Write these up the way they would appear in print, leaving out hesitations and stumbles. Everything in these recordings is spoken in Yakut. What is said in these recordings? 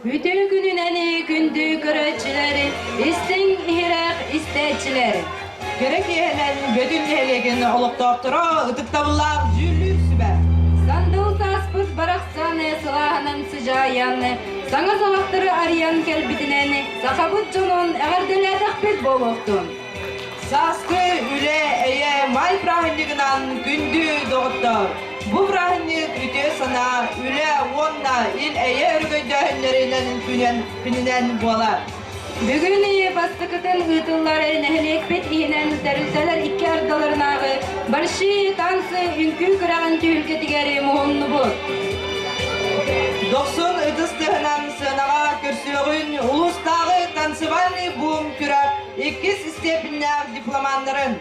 Үтүө күнүнэн күндү көрөөччүлэр, истиҥ иһирэх истээччилэр. Кэрэ киэһэнэн Бөтүн нэһилиэгин олохтоохторо ытыктабыллаах дьүүллүүр сүбэ. Сандал сааспыт барахсан сылааһынан сыдьаайан, саҥа саҕахтары арыйан кэлбитинэн сахабыт дьонун эҕэрдэлээтэхпит буолуохтун. Сааскы үлэ, эйэ, май бырааһынньыгынан күндү доҕоттор! Бу бырааһынньык үтүө санаа, үлэ уонна ил-эйэ өрөгөйдөөһүннэринэн күнүнэн буолар. Бүгүн бастакытын ыытыллар нэһилиэкпит иһинэн тэрилтэлэр икки ардыларынааҕы Большие танцы үҥкүү күрэҕин түһүлгэтигэр муһуннубут. Дохсун ытыс тыаһынан сыанаҕа көрсүөҕүн улуустааҕы танцевальный бум күрэх иккис степеннээх дипломаннарын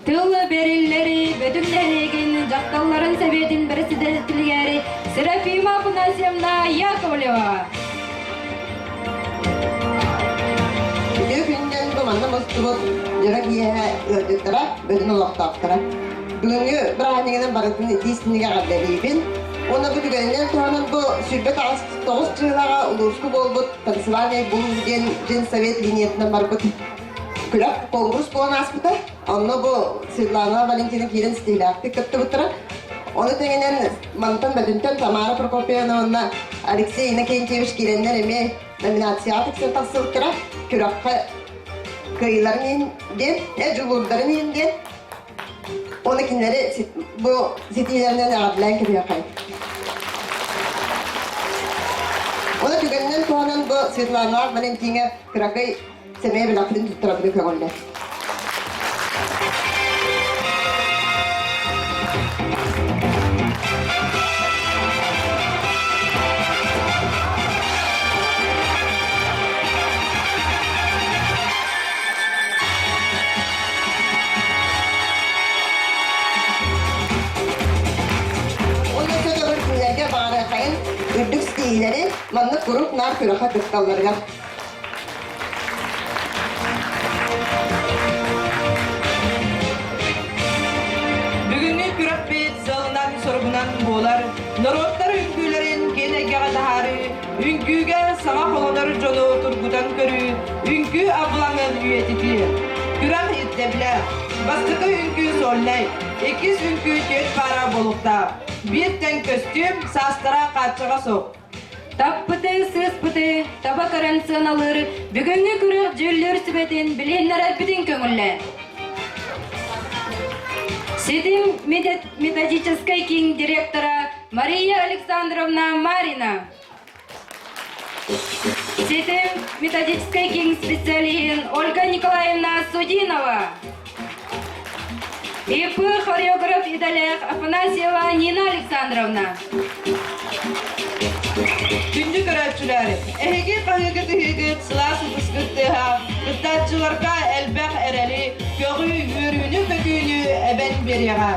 Тыл бэриллэри Бөтүҥ нэһилиэгин дьахталларын сэбиэтин бэрэссэдээтэлигэр Серафима Афанасьевна Яковлева. Үтүө күнүнэн бу манна мустубут дьоро киэһэ ыалдьыттара, бөтүн олохтоохторо. Бүгүҥҥү бырааһынньыгынан барытын итии синигэ эҕэрдэлиибин. Уонна бу түгэнинэн туһанан бу 29 дьыалаҕа улууска буолбут танцевальный бум диэн женсовет линиятынан барбыт күрэх конкурс буолан ааспыта. Онно бу Светлана Валентина киирэн ситиһиилээхтик кыттыбыттара. Ону тэҥинэн мантан Бөтүнтэн Тамара Прокопьевна уонна Алексей Иннокентьевич киирэннэр эмиэ номинацияҕа тиксэн тахсыбыттара. Күрэххэ кыайыыларын иһин диэн, дьулуурдарын иһин диэн. Оны кинилэри бу ситиилэринэн эҕэрдэлээн кэбиһиэххэ. Оны түгэнинэн туһанан бу Светланалаах Валентиҥа кыракый сэмэй бэлэхпитин туттарабыны көҕүллэр. Маннык куруук наар күрэххэ кытталларыгар. Бүгүҥҥү күрэхпит сыалынан-соругунан буолар норуоттар үҥкүүлэрин киэн эйгэҕэ таһаарыы, үҥкүүгэ саҥа холонор дьону тургутан көрүү, үҥкүү абылаҥын үйэтитии. Күрэх ирдэбилэ. Бастакы үҥкүү сольнай, иккис үҥкүү түөрт паара буолуохтаах. Биир тэҥ көстүүм, саастара хааччаҕа суох. Таппыты, сыыспыты таба көрөн сыаналыыр бүгүҥҥү күрэх дьүүллүүр сүбэтин билиһиннэрэрбитин көҥүллээ. Ситим методическай киин директора Мария Александровна Марина. Ситим методическай киин специалиһин Ольга Николаевна Судинова. ИП хореограф идэлээх Афанасьева Нина Александровна. Күндү көрөөччүлэр, эһиги хаһыыгыт-ыһыыгыт сылаас ытыскыт тыаһа кыттааччыларга элбэх эрэли, көҕү, үөрүүнү-көтүүнү эбэн биэриэҕэ.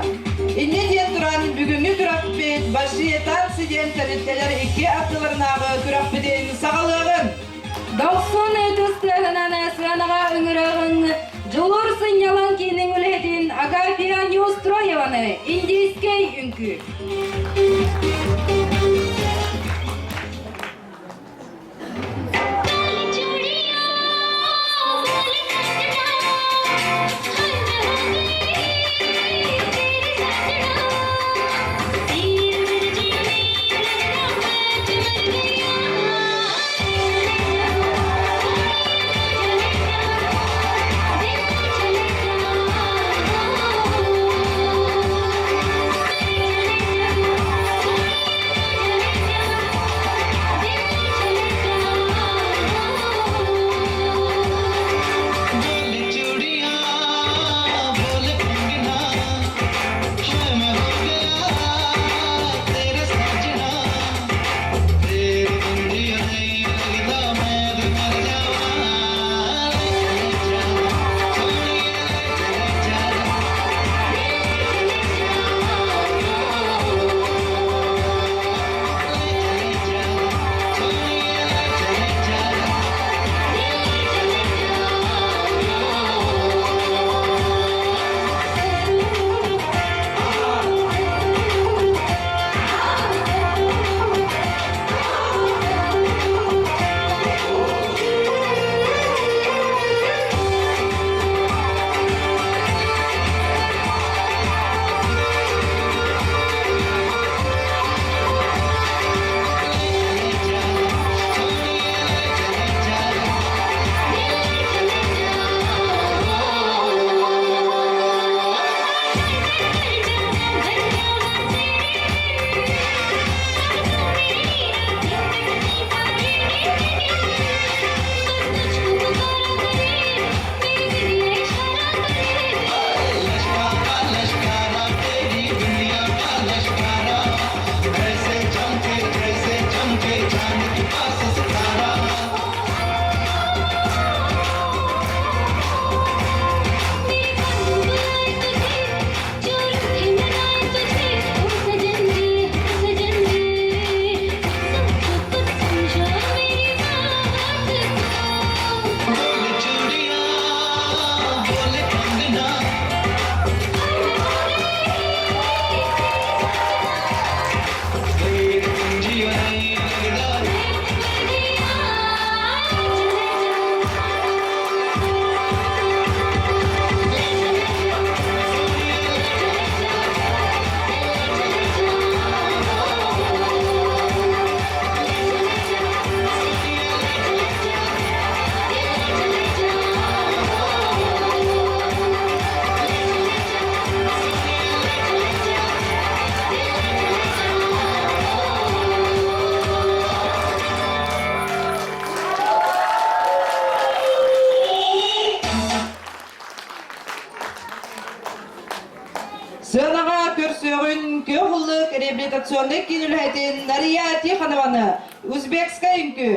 Инньэ диэн туран, бүгүҥҥү күрэхпит Большие танцы диэн тэрилтэлэр икки аттыларынааҕы күрэхпитин саҕалыаҕын! Дохсун ытыс тыаһынан сыанаҕа ыҥырыаҕыҥ Дьулуур сынньалаҥ киинин үлэһитин Агафья Неустроеваны индийскэй үҥкүү. Сыанаҕа көрсүөҕүн күөх ыллык реабилитационнай киин үлэһитин Нария Тихонованы узбекскай үҥкүү.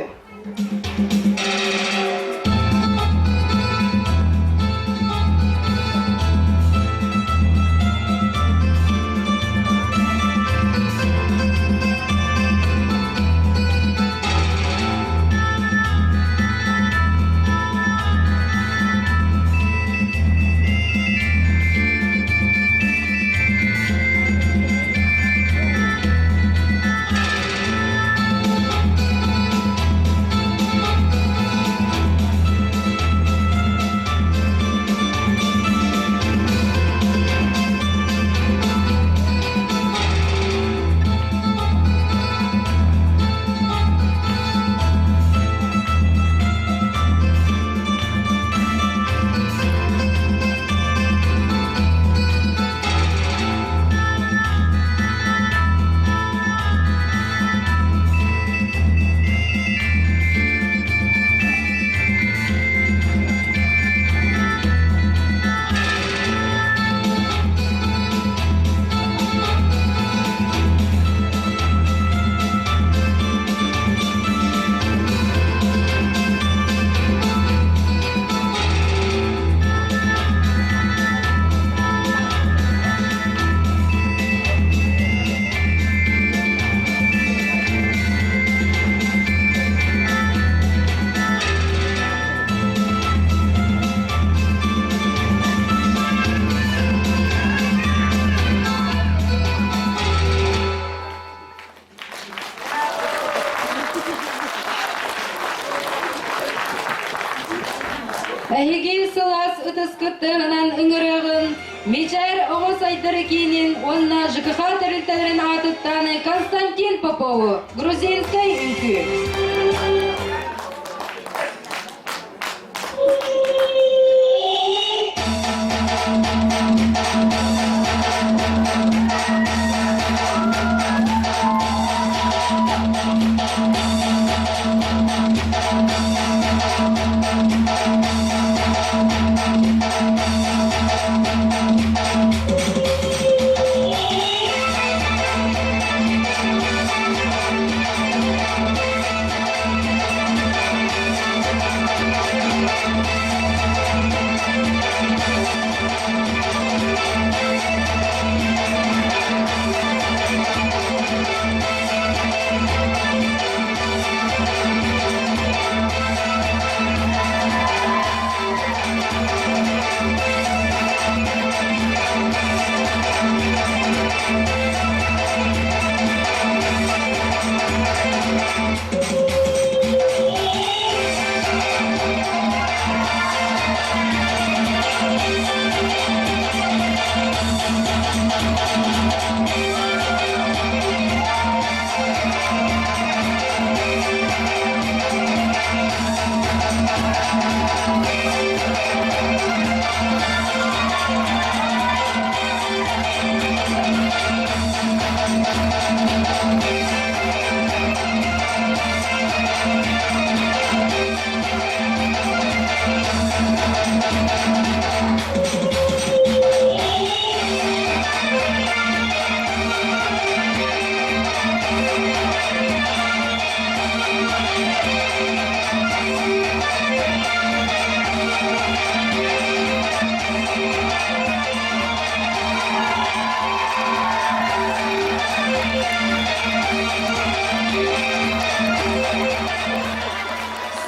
Мичээр оҕо сайдары киинин уонна ЖКХ тэрилтэлэрин аатыттан Константин Попову грузинскай үҥкүү.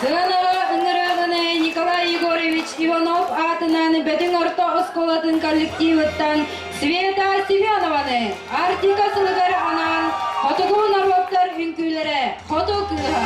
Сыанаҕа ыҥырыаҕыны Николай Егорович Иванов аатынан Бөтүҥ орто оскуолатын коллективыттан Света Семенованы Арктика сылыгар анаан Хотугу норуоттар үҥкүүлэрэ Хоту кыыһа.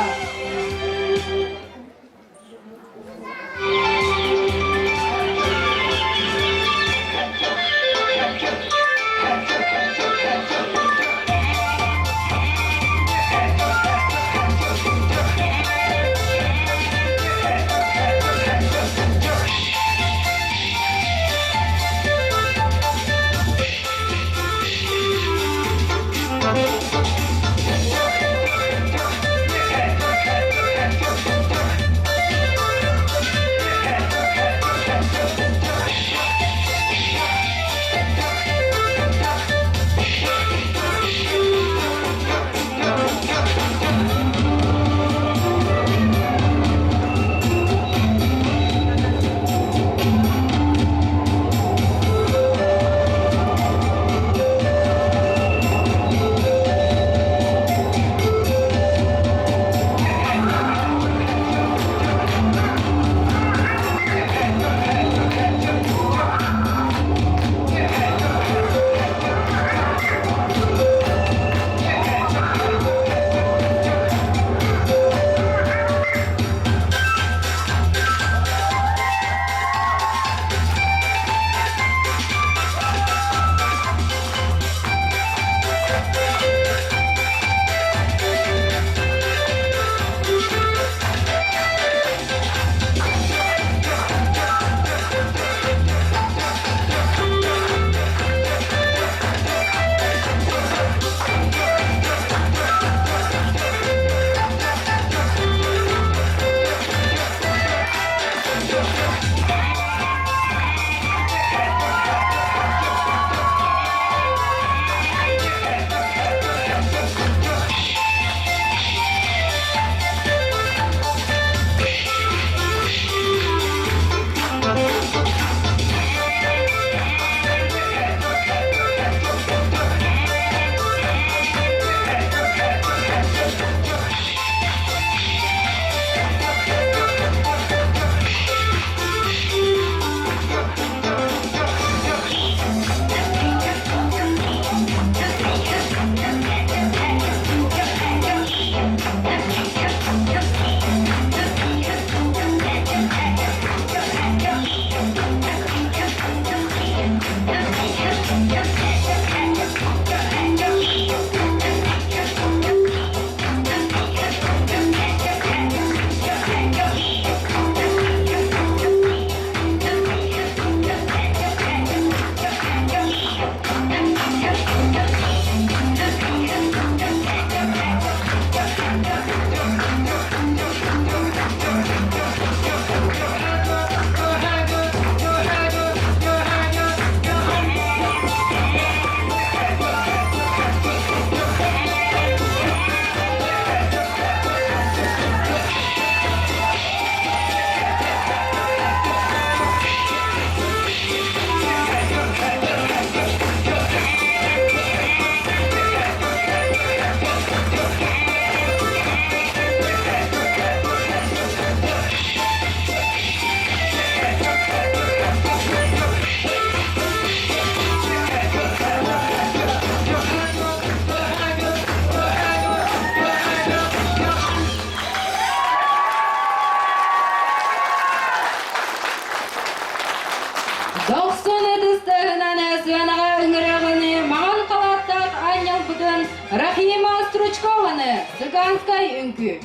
Рахима Стручкованы Цыганскай үҥкүү.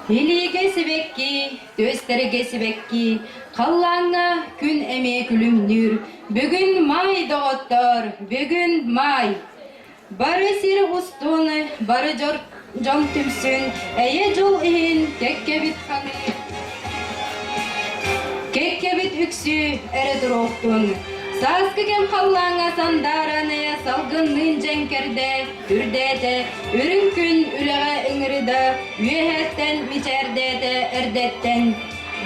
Илиигэ сибэкки, түөстэргэ сибэкки, халлааҥҥа күн эмиэ күлүмнүүр. Бүгүн маай, доҕоттоор, бүгүн маай. Бары сир устун, бары дьон түмсүн, эйэ-дьол иһин кэккэбит ханыы, кэккэбит үксүү эрэ туруохтун. Сааскы кэм халлааҥҥа сандаараны салгынныын дьэҥкэрдэ, үрдээтэ, үрүҥ күн үлэҕэ ыҥырыда, үөһэттэн мичээрдээтэ эрдэттэн.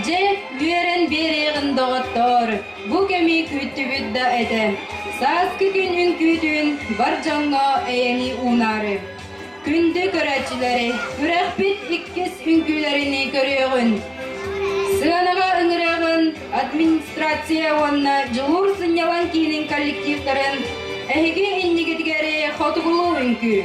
Дьэ, үөрэн биэриэҕин доҕоттоор, Бу кэми күүттүбүт да этэ. Сааскы күн үҥкүүтүн бар дьоҥҥо эйэни уунаары. Күндү көрөөччүлэри, күрэхпит иккис үҥкүүлэрини көрүөҕүн. Сыанаҕа ыҥырыаҕын администрация уонна Дьулуур сынньалаҥ киинин коллективтарын эһиги иннигитигэр хотугулуу үҥкүү.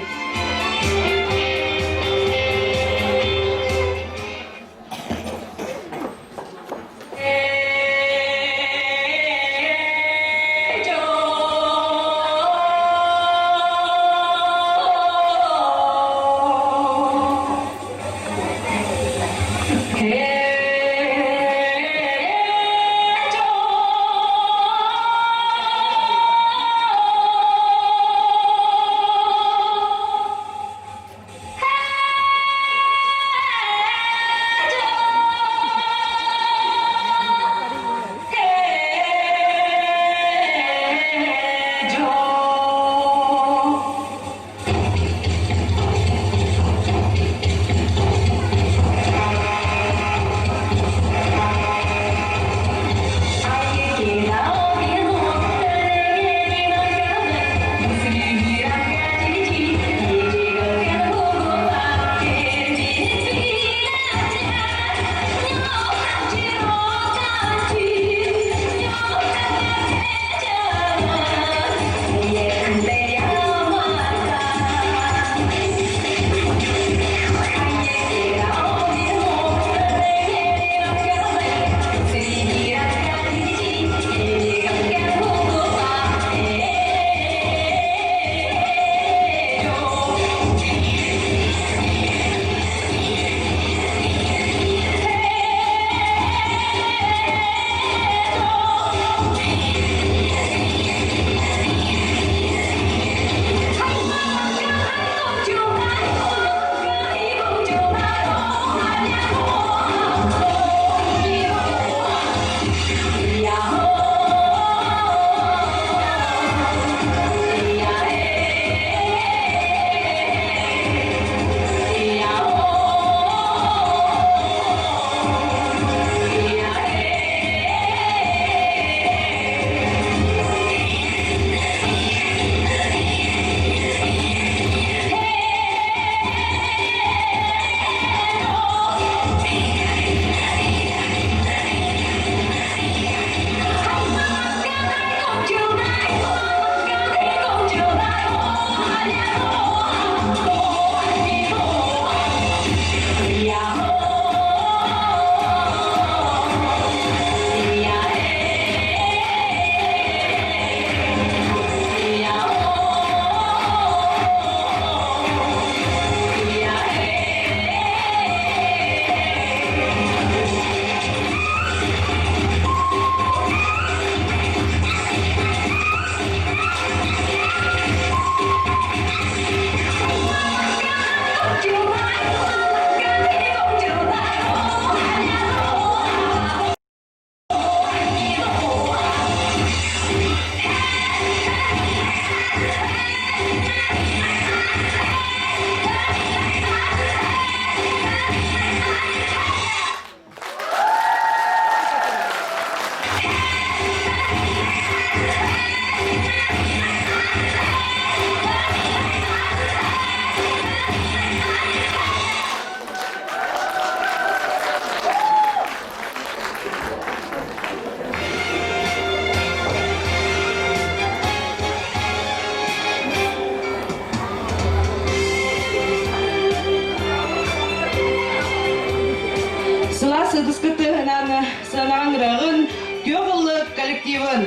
Сылаас ытыскы тыаһынан сыанаҕын ырыаҕын күөх ыллык коллективын.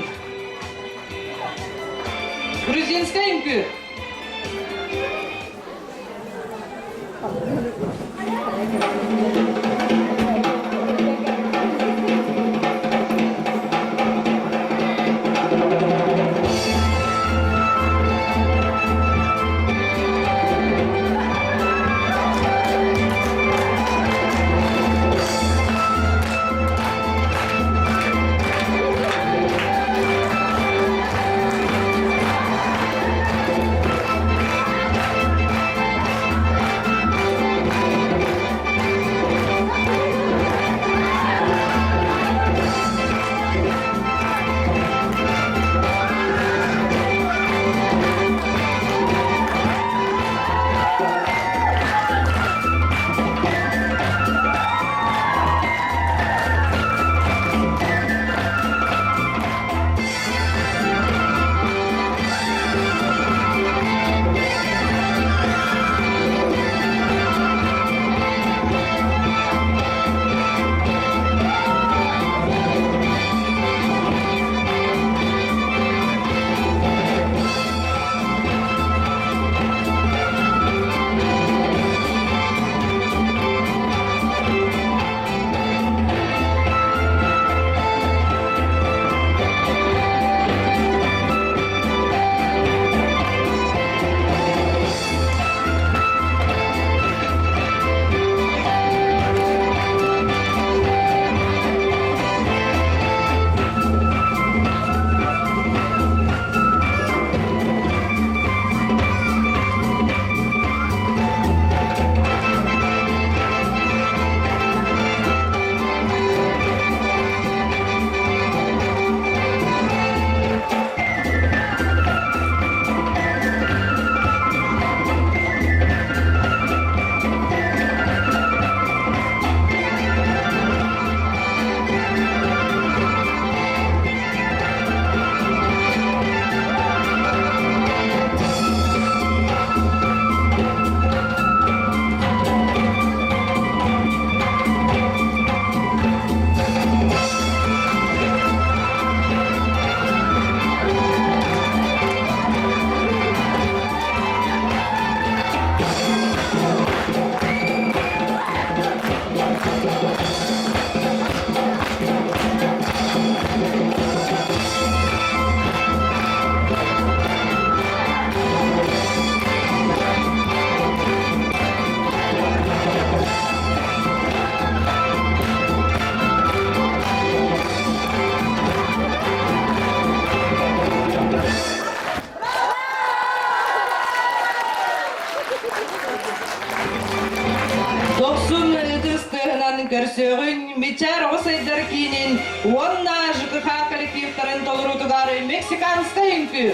Грузинскай үҥкүү. Дохсун ытыс тыаһынан көрсүөҕүҥ Мичээр оҕо сайдар киинин уонна ЖКХ коллективтарын толоруутугар мексиканскай үҥкүү.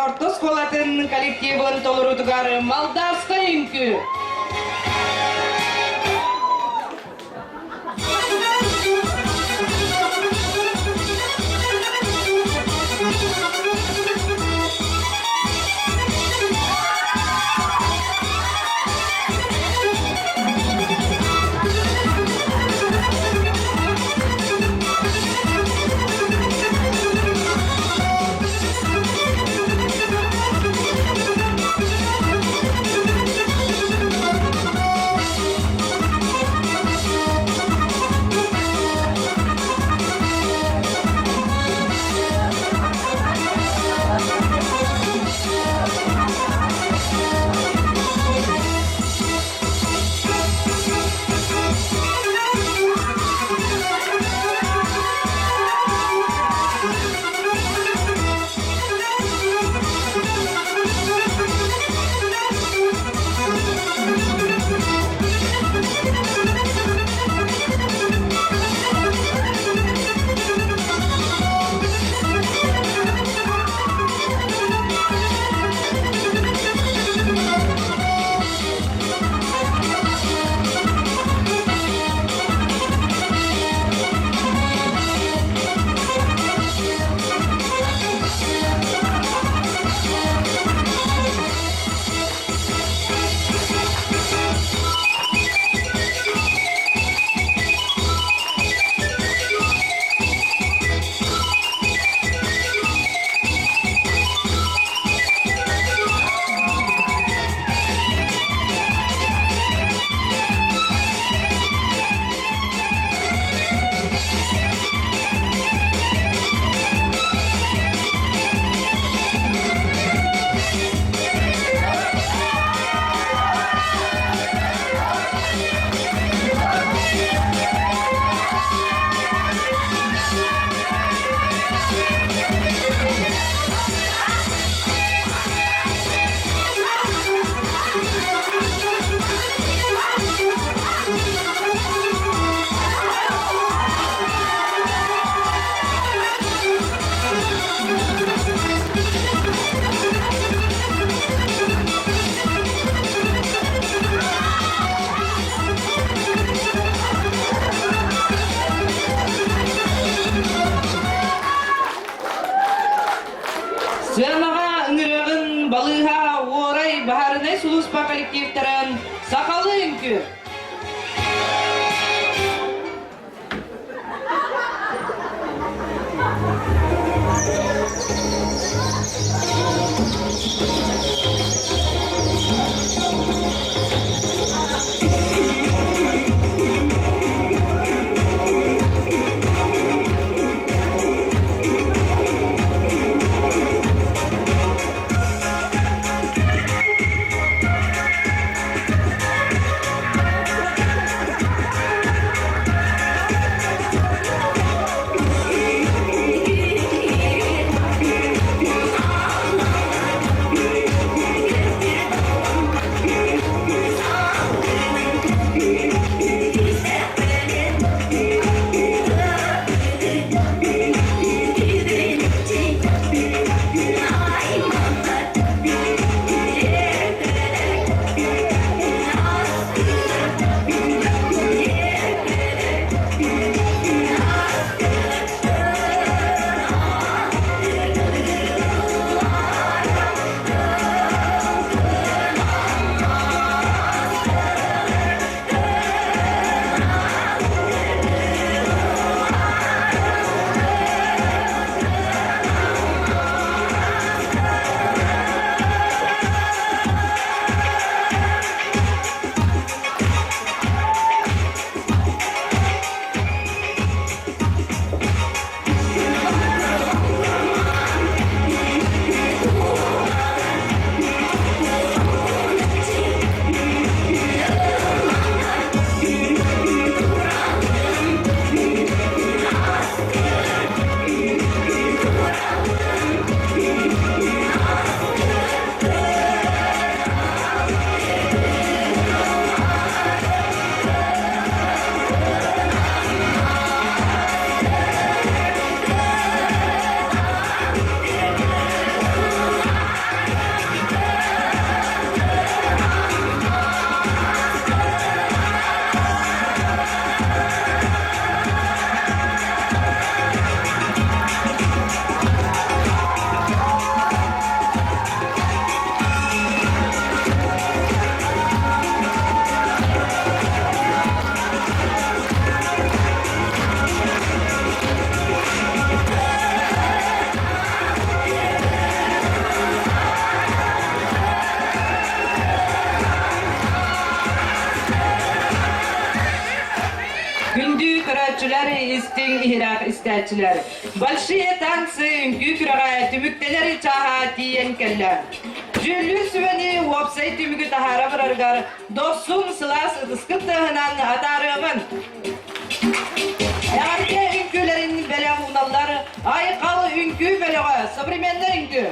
орто оскуолатын коллективын толоруутугар Молдавскай үҥкүү. Сыанаҕа ыҥырыаҕын балыыһа уорай баһаарынай сулууспа коллективтарын сахалыы үҥкүү. иһирэх истээччилэр! Большие танцы үҥкүү күрэҕэ түмүктэнэр чааһа тиийэн кэллэ. Дьүүллүүр сүбэни уопсай түмүгү таһаара барарыгар дохсун сылаас ытыскыт тыаһынан атаарыаҕын. Эҕэрдэ үҥкүүлэрин бэлэх ууналлар Айхал үҥкүү бөлөҕө современнай үҥкүү.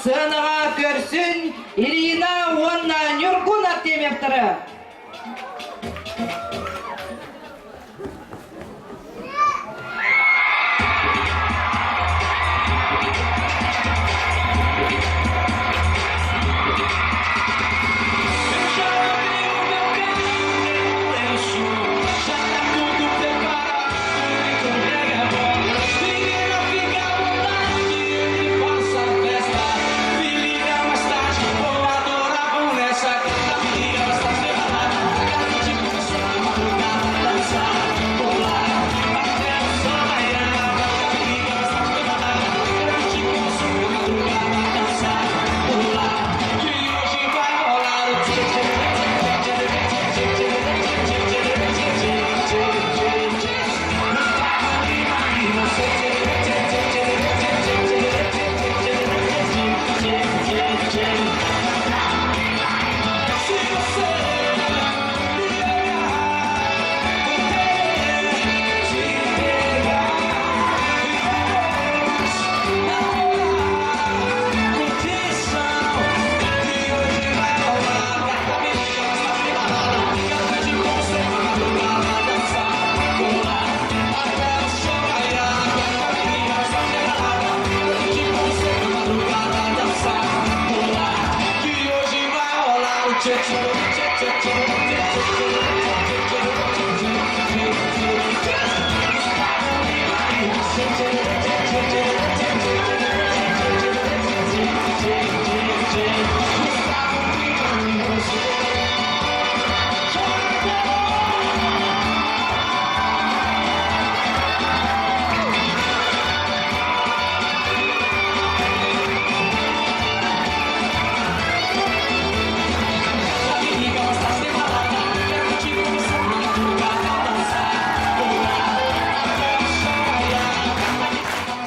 сыанаҕа көрсүн Ирина уонна Ньургун Артемьевтары.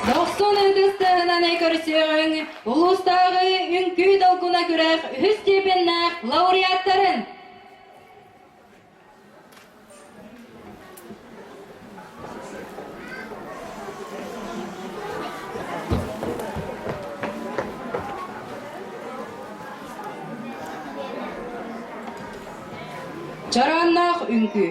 Дохсун ытыстыһынан көрсүөҕүҥ улуустааҕы үҥкүү долгуна күрэх үһүс степеннээх лауреаттарын Чарааннаах үҥкүү.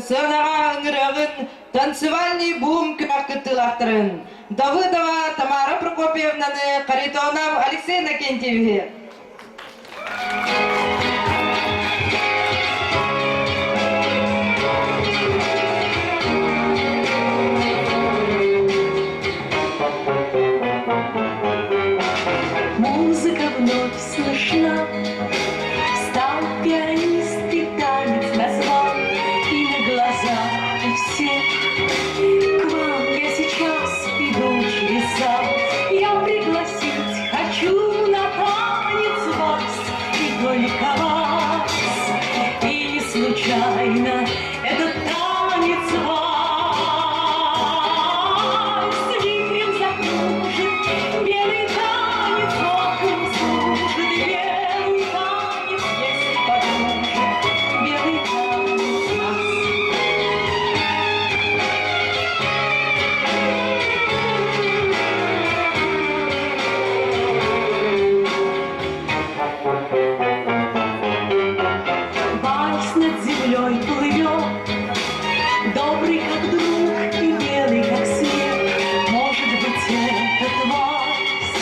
сыанаҕа ыҥырыаҕын танцевальный бум күрэх кыттыылаахтарын Давыдова Тамара Прокопьевнаны, Харитонов Алексей Иннокентьевиһи. Музыка вновь слышна, Встал пианист и танец назвал, И на глазах у всех К вам я сейчас иду через зал, Я пригласить хочу на танец вас, И только вас. И не случайно этот танец вальс Вихрем закружит белый танец, оком служит белый танец, если подружит белый танец нас. Вальс над землей плывет, Добрый, как друг, и белый, как снег. Может быть, этот вальс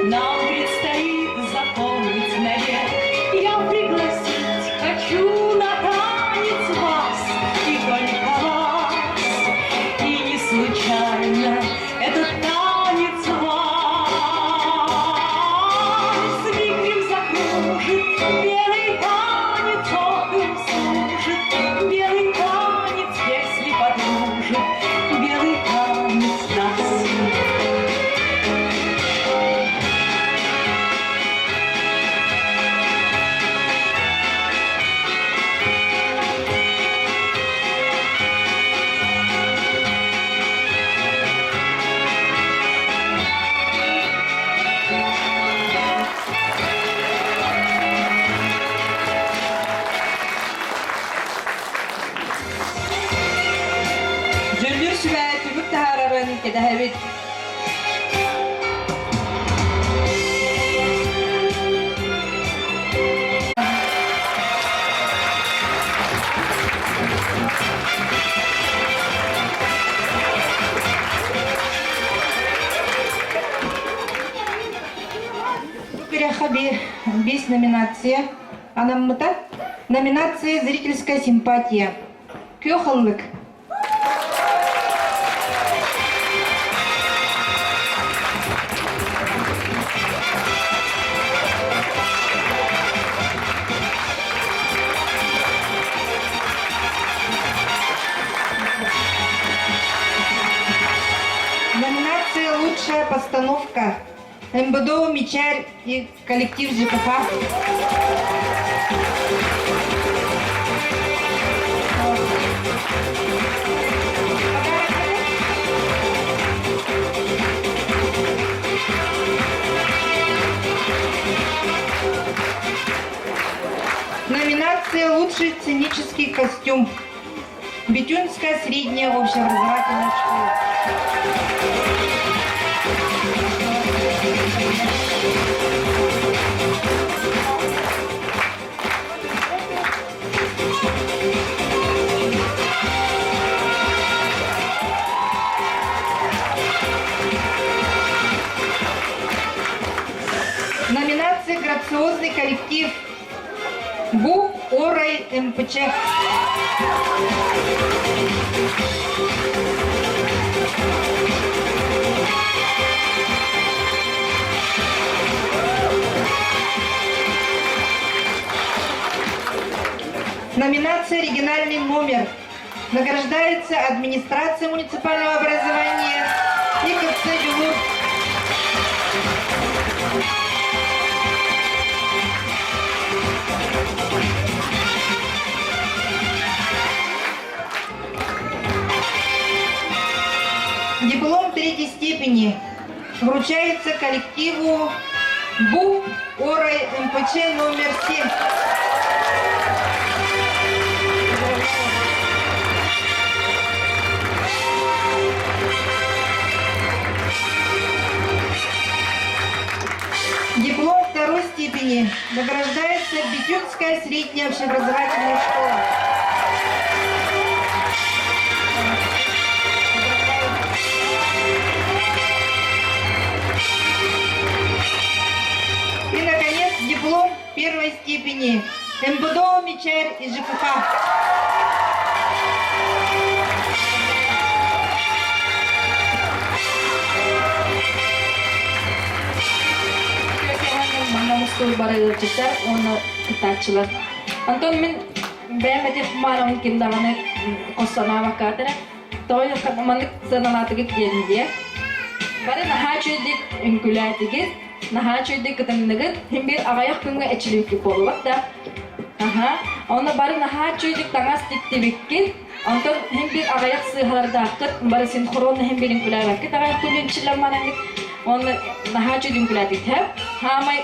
Нам предстоит запомнить навек. Я пригласить хочу на танец вас, И только вас. И не случайно этот танец вальс Вихрем закружит белый танец, оком служит белый танец, если подружит белый танец нас. Дьүүллүүр сүбэ түмүк таһаарарын кэтэһэбит. Күрэххэ биэс номинация анаммыта. Номинация «Зрительская симпатия». Күөх ыллык. Номинация «Лучшая постановка». МБДО «Мечарь» и коллектив ЖКХ. Номинация «Лучший сценический костюм». Бетюнская средняя общеобразовательная школа. Номинация «Грациозный коллектив» ГУП Орай МПЧ. Номинация «Оригинальный номер» награждается администрация муниципального образования и КЦ «Белур». Диплом третьей степени вручается коллективу БУП ОРАЙ МПЧ номер 7. Диплом второй степени награждается Бетюнская средняя общеобразовательная школа. Диплом первой степени МВДО Мичер и ЖКХ. Манна мустуу бары ыалдьыттар уонна кыттааччылар. Антон мин бэйэм этих маарабын ким даҕаны хос санаабакка Тоҕо маннык сыаналаатыгыт диэн диэ. Бары наһаа үчүгэйдик үҥкүүлээтигит, наһаа үчүгэйдик кытынныгыт, син биир аҕыйах күҥҥэ эчилибиккит буоллубат да. Аха. Онно бары наһаа үчүгэйдик таҥас тиктибиккит, онтон син биир аҕыйах сыыһалардааххыт, бары синхронно син биир үҥкүүлээбэккит аҕыйах күн үҥчиллэн бараҥҥыт, уонна наһаа үчүгэй үҥкүүлээтигит һэ. Хаамай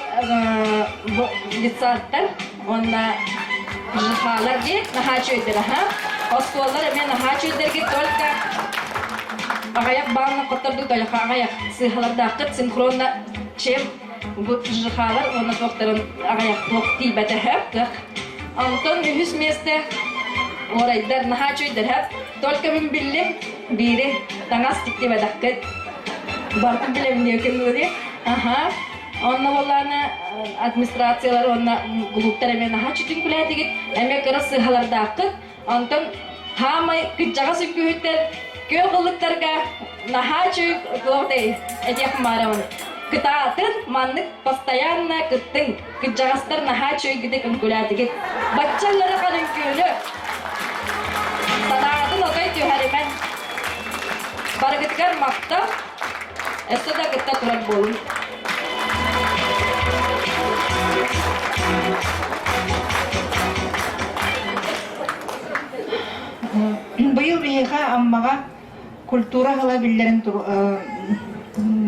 детсадтар уонна ЖХ-лар дии наһаа үчүгэйдэр аха. Оскуолалар эмиэ наһаа үчүгэйдэргит только аҕыйах баалынан хоттордук дойоха аҕыйах сыыһалардааххыт синхронно чем бу ЖХ-лар уонна туохтарын аҕыйах туох тиийбэтэһэ кыах. Онтон үһүс миэстэ уорайдар наһаа үчүгэйдэр һэ. Только мин биллим биири таҥас тиктибэтэххит. Бартын билэбин диэкин Аха. Онно буоллаана администрациялар уонна кулууптар эмиэ наһаа чүтүҥкүлээтигит, эмиэ кыра сыыһалардааххыт. Онтон хаамай кыдьаҕас үҥкүүһүттэр күөх ыллыктарга наһаа үчүгэй туох этиэх маарабын. Кытаатын, маннык постоянно кыттыҥ. Кыдьаҕастар наһаа үчүгэйдик үҥкүүлээтигит. Бачча ыарахан үҥкүүнү санаатын отой түһэримэн. Барыгытыгар махтал. Өссө да кытта турар буолуҥ. Быйыл биһиэхэ Аммаҕа культура ыла биллэрин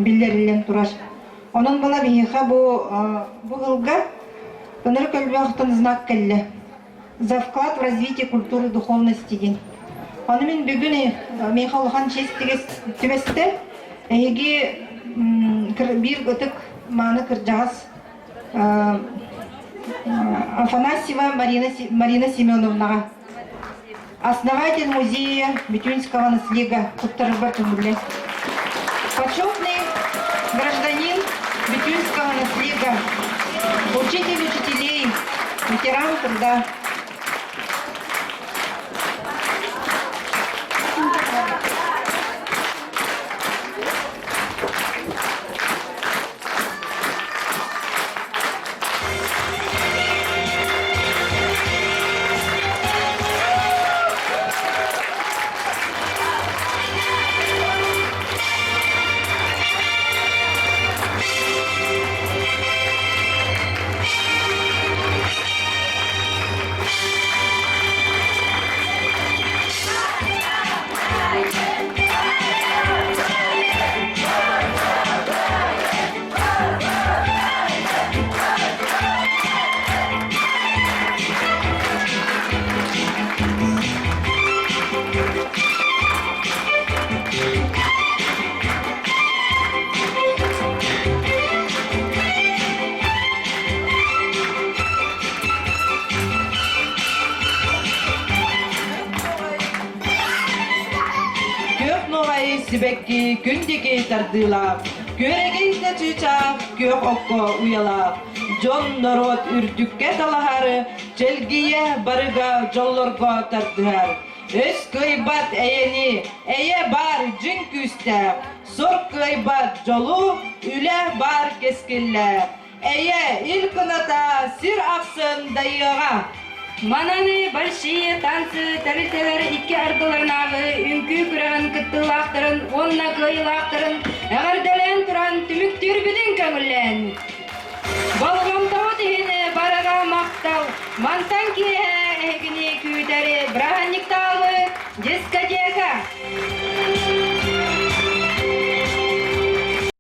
биллэриллэн турар. Онон була биһиэхэ бу бу ылга ынырык өлбөөхтөн знак кэллэ. За вклад в развитие культуры и духовности диэн. Ону мин бүгүн миэхэ улахан честь түбэстэ. Эһиги биир ытык мааны кырдьаҕас Афанасьева Марина, Марина Семеновнаҕа основатель музея Бетюнского наслега туттарарбар көҥүллэн. Почетный гражданин Бетюнского наслега, учитель учителей, ветеран труда. Күөх нуоҕай сибэкки күн диэки тардыылаах, күөрэгэй да чыычаах күөх окко уйалаах, дьон норуот үрдүккэ талаһары, чэлгийэ барыга дьоллорго тардыһар. Өс кыайбат эйэни, эйэ баар дьиҥ күүстээх, сор кыайбат дьолу, үлэ баар кэскиллээх. Эйэ, ил кыната сир ахсын дайыаҕа. Мананы большие танцы тэрилтэлэр икки ардыларынааҕы үҥкүү күрэҕин кыттыылаахтарын уонна кыайыылаахтарын эҕэрдэлээн туран түмүктүүрбүтүн көҥүллээн. Болҕомтоҕут иһин барыга махтал! Мантан киэһэ эһигини күүтэри бырааһынньыктааҕы дискотека!